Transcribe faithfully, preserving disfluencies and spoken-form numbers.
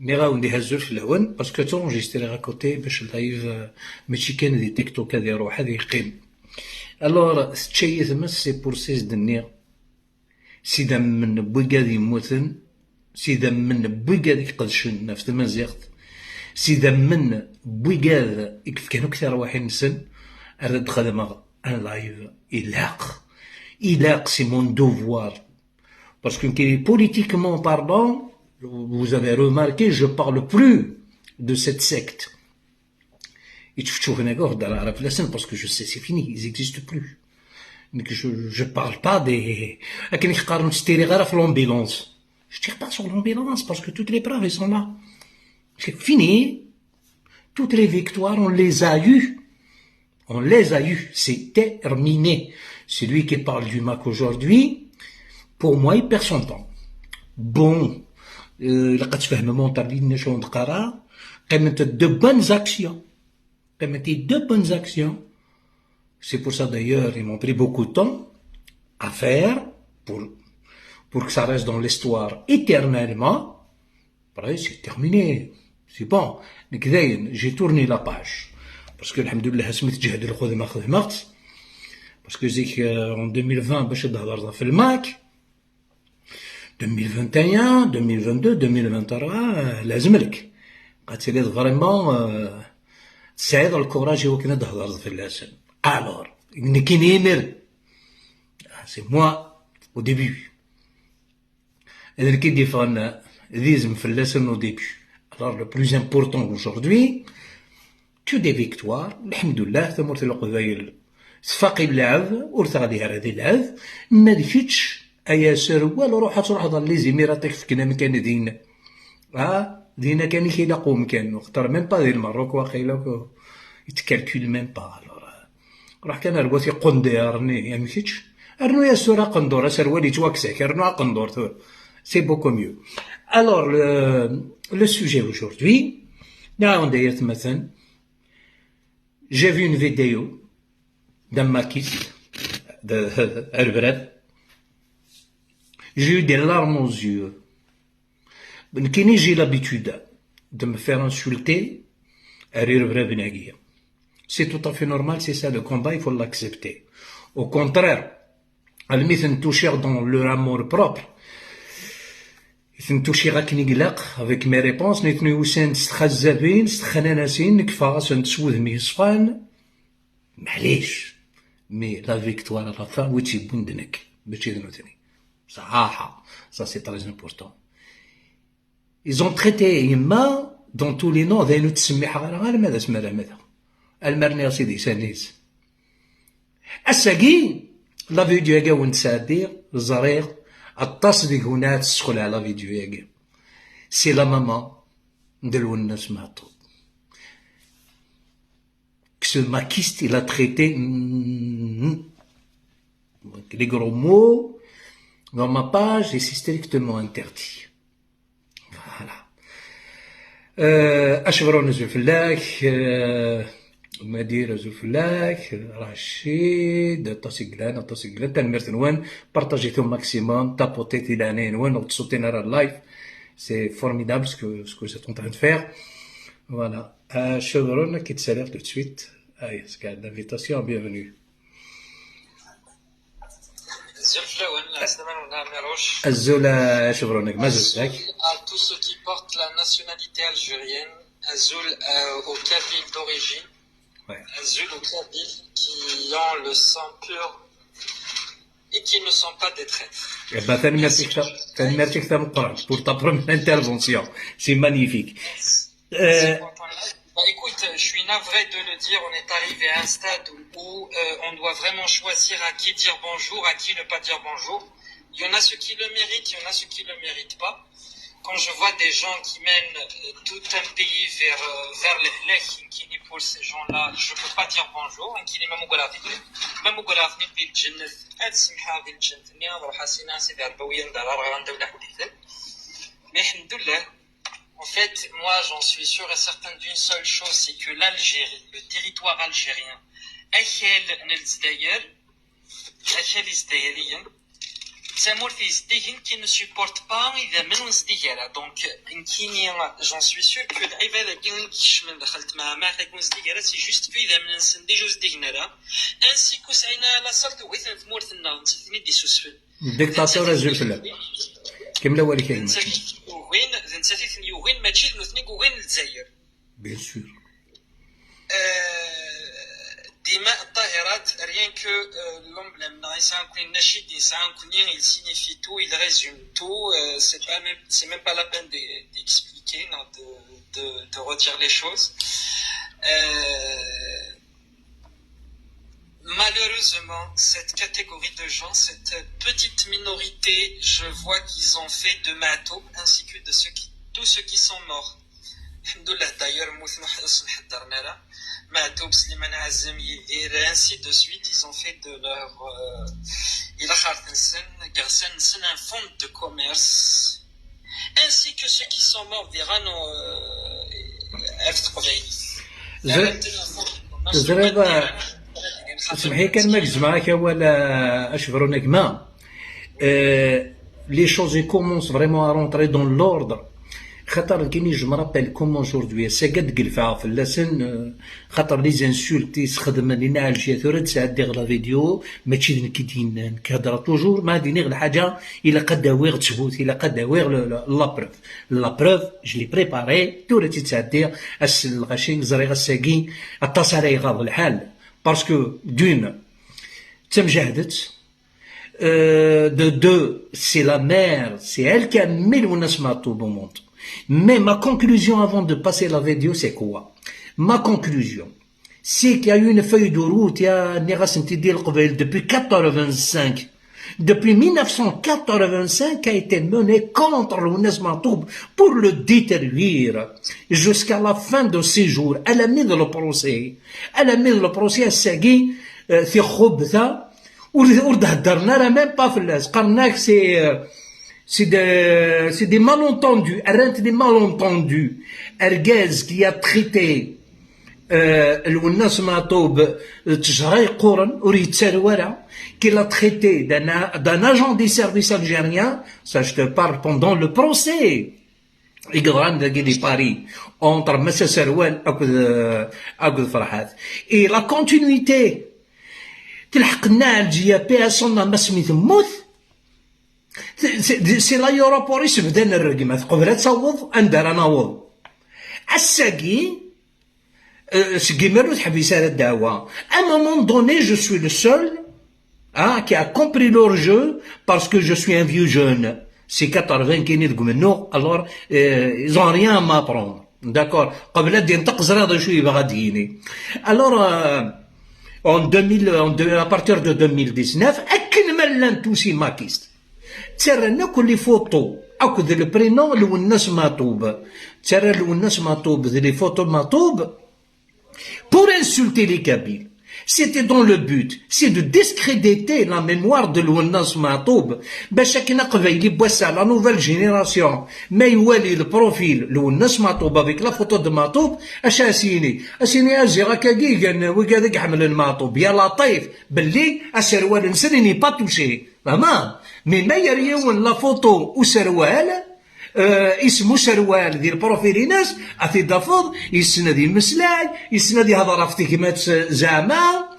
Nniɣ-awen-d azul fell-awen, parce que ttṛenjistriɣ à côté bac live, euh, mačči kan di TikTok ad iruḥ, ad yeqqim. Alors, tečča-yi tmes, c'est pour ça i s-d-nniɣ, s idammen n wigad yemmuten, s idammen n wigad i iqedcen ɣef tmaziɣt, s idammen n wigad i yefkan akk tarwiḥin-nsen, ara d-xedmeɣ un live. Ilaq, ilaq, c'est mon devoir. Parce que politiquement parlant, vous avez remarqué, je parle plus de cette secte. Yettfeččufen akka ur heddreɣ ara fell-asen, parce que je sais c'est fini, ils existent plus. Donc je, je parle pas des, akken i qqaren, ur ttiriɣ ara ɣef l'ambulance. Je tire pas sur l'ambulance parce que toutes les preuves, elles sont là. C'est fini. Toutes les victoires, on les a eues. On les a eues. C'est terminé. Celui qui parle du MAK aujourd'hui, pour moi, il perd son temps. Bon, euh, ilaq ad tfehmem Montalbine acu n-qqareɣ. Qqiment de bonnes actions. Qqiment de bonnes actions. C'est pour ça d'ailleurs, ils m'ont pris beaucoup de temps à faire pour, pour que ça reste dans l'histoire éternellement. Après, c'est terminé. C'est bon. Nekk dayen, j'ai tourné la page. Parce que, alhamdoulilah, asmi teǧhed lxedma xedmeɣ-tt. Parce que zik, euh, en deux mille vingt, bac ad d-hedreḍ ɣef le MAK, deux mille vingt et un, deux mille vingt-deux, deux mille vingt-trois, euh, lazem lek. Ad tiliḍ vraiment, euh, tesɛiḍ le courage i wakken ad d-hedreḍ fell-asen. Alors, nekkini imir, c'est moi au début. D nekk i d-yeffɣen d izem fell-asen au début. Alors, le plus important aujourd'hui, que des victoires, lḥemdullah, tamurt n Leqbayel tfaq i lɛeb, ur teɣli ara di lɛeb, ma d kečč, ay aserwal, ruḥ ad truḥeḍ ɣer les Émirats, ad k-fken amkan din. Ah, dinna kan i k-ilaq umkan, axaṭer même pas di Lmerruk, waqila, ils te calculent même pas. Alors, euh, Ruḥ kan ar wat iqundiren-nni am kečč. Rnu-yas tura aqendur, aserwal yettwakkes-ak, rnu aqendur tura. C'est beaucoup mieux. Alors, le, le sujet aujourd'hui, nɛawen-d ay atmaten. J'ai vu une vidéo d'un makiste, de, de, Erbrad. J'ai eu des larmes aux yeux. Nekkini, j'ai l'habitude de me faire insulter ar irebraben-agi. C'est tout à fait normal, c'est ça le combat, il faut l'accepter. Au contraire, almi ten-tuciɣ dans leur amour propre, ten-tuciɣ akken i ilaq, avec mes réponses, nitni usan s txazzabin, s texnanasin, nekk ffɣeɣ-asen s wudem yeṣfan. Maɛlic. Mais la victoire à la fin, wi tt-yewwin d nekk, mačči d nutni. Ṣaḥaḥa. Ça, c'est très important. Ils ont traité yemma dans tous les noms, d ayen ur ttsemmiḥeɣ ara, alma d asmi ara mteɣ. Alma rniɣ s idisan-is. Ass-agi, la vidéo-agi awen-tt-sɛeddiɣ, ẓriɣ, aṭas deg-wen ara tessexleɛ la vidéo-agi. C'est la maman de Lwennas Meɛṭub. Que ce makiste, il a traité, mm, avec les gros mots, dans ma page, et c'est strictement interdit. Voilà. Euh, Achevron azul fell-ak, euh, Madir azul fell-ak, Rachid, aṭas i yellan, aṭas i yellan, tanemmirt-nwen, partagez-t au maximum, tapotez-t di leɛnaya-nwen, ur ttsutin ara live, c'est formidable ce que, ce que vous êtes en train de faire. Voilà. Euh, Chevron, qui te salue tout de suite. Aïe, c'est l'invitation, bienvenue. Azul fell-awen, ɛeslama-nwen a Ɛmiruc. Azul a Chevron, ma zut. Azul à tous ceux qui portent la nationalité algérienne. Azul, euh, aux Kabyles d'origine. Ouais. Azul aux Kabyles qui ont le sang pur et qui ne sont pas des traîtres. Eh ben, tanemmirt-ik ta-, tanemmirt-ik tameqqrant pour ta première intervention. C'est magnifique. Euh, Bah, écoute, je suis navré de le dire, on est arrivé à un stade où, euh, on doit vraiment choisir à qui dire bonjour, à qui ne pas dire bonjour. Il y en a ceux qui le méritent, il y en a ceux qui le méritent pas. Quand je vois des gens qui mènent, euh, tout un pays vers, euh, vers le halak, qui pour ces gens-là, je peux pas dire bonjour, qui n'est même au Même au Biljannet, ad semḥeɣ di lǧennet-nni, ad ruḥeɣ sina, sidi Rebbi, ad d-rreɣ anda ula ḥedd. Mais, alhamdulillah, en fait, moi, j'en suis sûr et certain d'une seule chose, c'est que l'Algérie, le territoire algérien, akal n Lezzayer, akal Izzayriyen, d tamurt yezdigen qui ne supporte pas idammen ur nezdig ara. Donc, nekkini, j'en suis sûr que lɛibad-agi i ikecmen daxel n tmeɛmart-agi ur nezdig ara, c'est juste que idammen-nsen déjà ur zdigen ara. Ainsi que ur sɛin ara la salle tewwit n tmurt-nneɣ, d nettat i ten-id-yessusfen. Dictateur azul fell-am. Kemmel awal-ik a gma. D nettat i ten-yugin, d nettat i ten-yugin, mačči d nutni i yugin Lezzayer. Bien sûr. Euh, dima ṭṭahirat, rien que, euh, l'emblème, neɣ yesɛa nekkni nnacid, yesɛa nekkni, il signifie tout, il résume tout, euh, c'est pas même, c'est même pas la peine de, d'expliquer, non, de, de, de redire les choses. Euh, Malheureusement, cette catégorie de gens, cette petite minorité, je vois qu'ils ont fait de Matoub, ainsi que de ceux qui, tous ceux qui sont morts. Alhamdoulilah, d'ailleurs, Mouth Mouh Hussein Haddarnara, Matoub, Slimane Azem, Yidir, ainsi de suite, ils ont fait de leur, euh, ila xartensen, gersen-nsen un fonds de commerce, ainsi que ceux qui sont morts dira non, euh, ɣef teqbaylit. Zri-, zriɣ, semḥ-iyi kan ma gezmeɣ-ak awal, a, a Chevron, a gma. Euh, les choses commencent vraiment à rentrer dans l'ordre. Xaṭer nekkini, je me rappelle comme aujourd'hui, ass-agi ad gelfeɣ fell-asen, euh, xaṭer les insultes i sxedmen i Nna Ɛelǧiya, tura ad sɛeddiɣ la vidéo, mačči d nekk i d-yennan, nekk heddreɣ toujours, ma ad iniɣ lḥaǧa, ilaq ad d-awiɣ ttbut, ilaq ad d-awiɣ le, le, la preuve. La preuve, je l'ai préparée, tura ad tt-id-sɛeddiɣ, ass n lɣaci, ẓriɣ ass-agi, aṭas ara iɣaḍ lḥal, parce que, d'une, d tamjahdet, euh, de deux, c'est la mère, c'est elle qui a mis Lwennas Meɛtub au monde. Mais ma conclusion avant de passer la vidéo, c'est quoi ? Ma conclusion, c'est qu'il y a eu une feuille de route, il y a, nniɣ-asent-id i Leqbayel, depuis quatre-vingt-cinq. Depuis mille neuf cent quatre-vingt-cinq a été menée contre Lwennas Meɛtub pour le détruire jusqu'à la fin de ses jours. Alammi d le procès. Alammi d le procès ass-agi, euh, tixxubta, ur, ur d-heddren ara même pas fell-as. Qqaren-ak c'est, euh, c'est de, c'est des malentendus. Rrant des malentendus. Argaz qui a traité, euh, Lwennas Meɛtub, euh, d ttejra yeqquren, ur yettaru ara, qu'il a traité d'un, d'un agent des services algériens, ça je te parle pendant le procès i yeḍran dagi di Paris, entre Mass Aserwal akked, euh, akked Ferḥat. Et la continuité, telḥeq Nna Ɛelǧiya, paix à son âme, asmi temmut, c'est, c'est, c'est l'aéroport i s-bdan rregmat, qbel ad taweḍ anda ara naweḍ. Ass-agi, euh, seg imiren ur teḥbis ara ddeɛwa. À un moment donné, je suis le seul, hein, qui a compris leur jeu, parce que je suis un vieux jeune. C'est quatre-vingts kini deg umennuɣ, alors, euh, ils ont rien à m'apprendre. D'accord. Qbel ad d-yenṭeq, ẓriɣ d acu yebɣa ad d-yini. Alors, euh, en deux mille, en deux, à partir de deux mille dix-neuf, akken ma llan tous ces maquistes, ttarran akk les photos akked le prénom Lwennas Meɛtub. Ttarran Lwennas Meɛtub d les photos Meɛtub pour insulter les Kabyles. C'était dans le but, c'est de discréditer la mémoire de Lwennas Meɛtub. Bac akken aqbayli n wass-a, la nouvelle génération, ma iwali le profil Lwennas Meɛtub avec la photo de Meɛtub, acu as-yini? As-yini aziɣ akkagi gan wigad i iḥemmlen Meɛtub, ya Laṭif, belli aserwal-nsen i n'est pas touché. Fehmeḍ? Mi ma yer yiwen la photo userwal, euh, isem userwal di lprofil-ines, ad t-id-tafeḍ, yessen ad yemmeslay, yessen ad yehder ɣef tegmat, zeɛma,